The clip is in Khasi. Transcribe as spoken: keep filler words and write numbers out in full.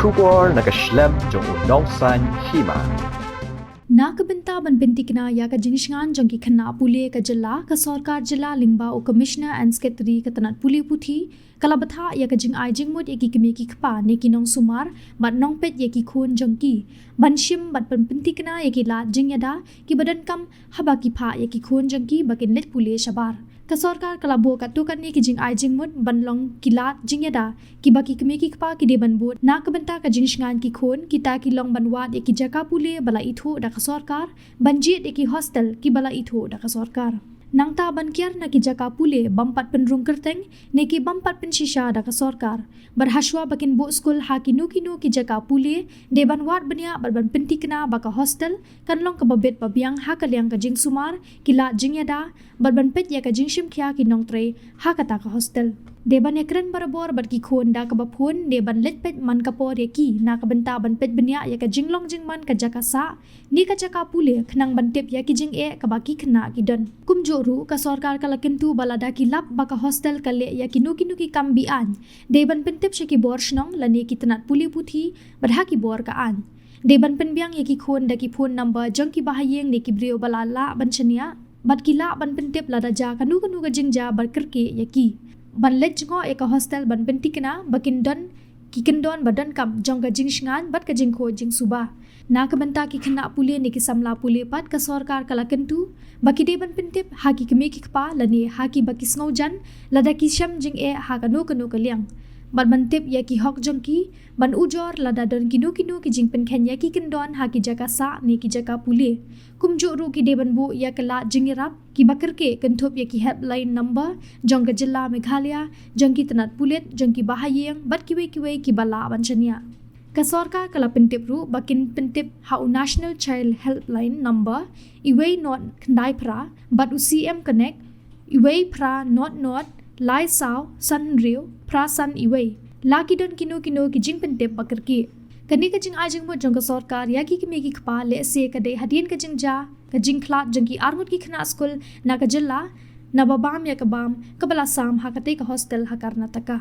Khubor na ka shlem jong u nongsan hima. Na ka bynta ban pyntikna ïa ka jingshngain jong ki khynnah pule ka jylla, ka sorkar jylla lyngba u Commissioner and Secretary ka tnat pule puthi, ka la bthah ïa ka jingai jingmut ïa ki kmie ki kpa ne ki nongsumar bad nongpeit ïa ki khun jong ki ban shim bad pyntikna ïa ki lad jingïada kiba donkam haba ki phah ïa ki khun jong ki ba kin leit pule shabar. Ka sorkar ka la buh katto katne ki jingai jingmut ban long ki lad jingïada kiba ki kmie ki kpa ki dei ban bud na ka bynta ka jingshngain ki khun, kita ki long ban wad ïa ki jaka pule ba la ithuh da ka sorkar, ban jied ïa ki hostel kiba la ithuh da ka sorkar. Nangta ban kiar na ki jaka pule bym pat pynrung kyrteng ne ki bym pat pynshisha da ka sorkar. Bad hashwa ba kin buh skul ha kino kino ki jaka pule, dei ban wad bniah bad ban pyntikna ba ka hostel kan long kaba bit ba biang ha ka liang ka jingsumar, ki lad jingïada, bad ban peit ïa ka jingshim khia ki nongtrei ha kata ka hostel. Dei ban ïakren barabor bad ki khun da kaba phone, dei ban leit peit man ka por ïa ki na ka bynta ban peit bniah ïa ka jinglong jingman ka jaka sah ne ka jaka pule, khnang ban tip ïa ki jingeh kaba ki khynnah ki don. Kumjuh ruh ka sorkar ka la kyntu ba lada ki lap ba ka hostel ka leh ïa kino kino ki kam be-aiñ, dei ban pyntip sha ki bor shnong lane ki tnat pule puthi bad ha ki bor ka aiñ. Dei ban pynbiang ïa ki khun da ki phone number jong ki bahaïing ne ki briew ba la lah ban shaniah, bad ki lah ban pyntip lada jia kano kano ka jingjia ba kyrkieh ïa ki. Ban leit jngoh ïa ka hostel ban pyntikna ba kin don ki kyndon ba donkam jong ka jingshngain bad ka jingkhuid jingsuba. Na ka bynta ki khynnah pule ne ki samla pule pat, ka sorkar ka la kyntu ba ki dei ban pyntip ha ki kmie ki kpa lane ha kiba ki sngewjan lada ki shem jingeh ha kano kano ka liang, bad ban tip ïa ki hok jong ki, ban ujor lada don kino kino ki jingpynkheiñ ïa ki kyndon ha ki jaka sah ne ki jaka pule. Kumjuh ruh ki dei ban buh ïa ki lad jingïarap kiba kyrkieh kynthup ïa ki helpline number jong ka jylla Meghalaya, jong ki tnat pulit, jong ki bahaïing bad kiwei kiwei kiba lah ban shaniah. Ka sorkar ka la pyntip ruh ba kin pyntip ha u National Child Helpline number, uwei not khyndai phra, bad u C M Connect, uwei phra not not lai saw san hynriew phra san uwei, la ki don kino kino ki jingpyntip ba kyrkieh. Kane ka jingai jingmut jong ka sorkar ïa ki kmie ki kpa, lehse ka dei hadien ka jingjia ka jingkhlad jong ki arngut ki khynnah skul na ka jylla, naba bam ïa ka bam kaba la sam ha katei ka hostel ha Karnataka.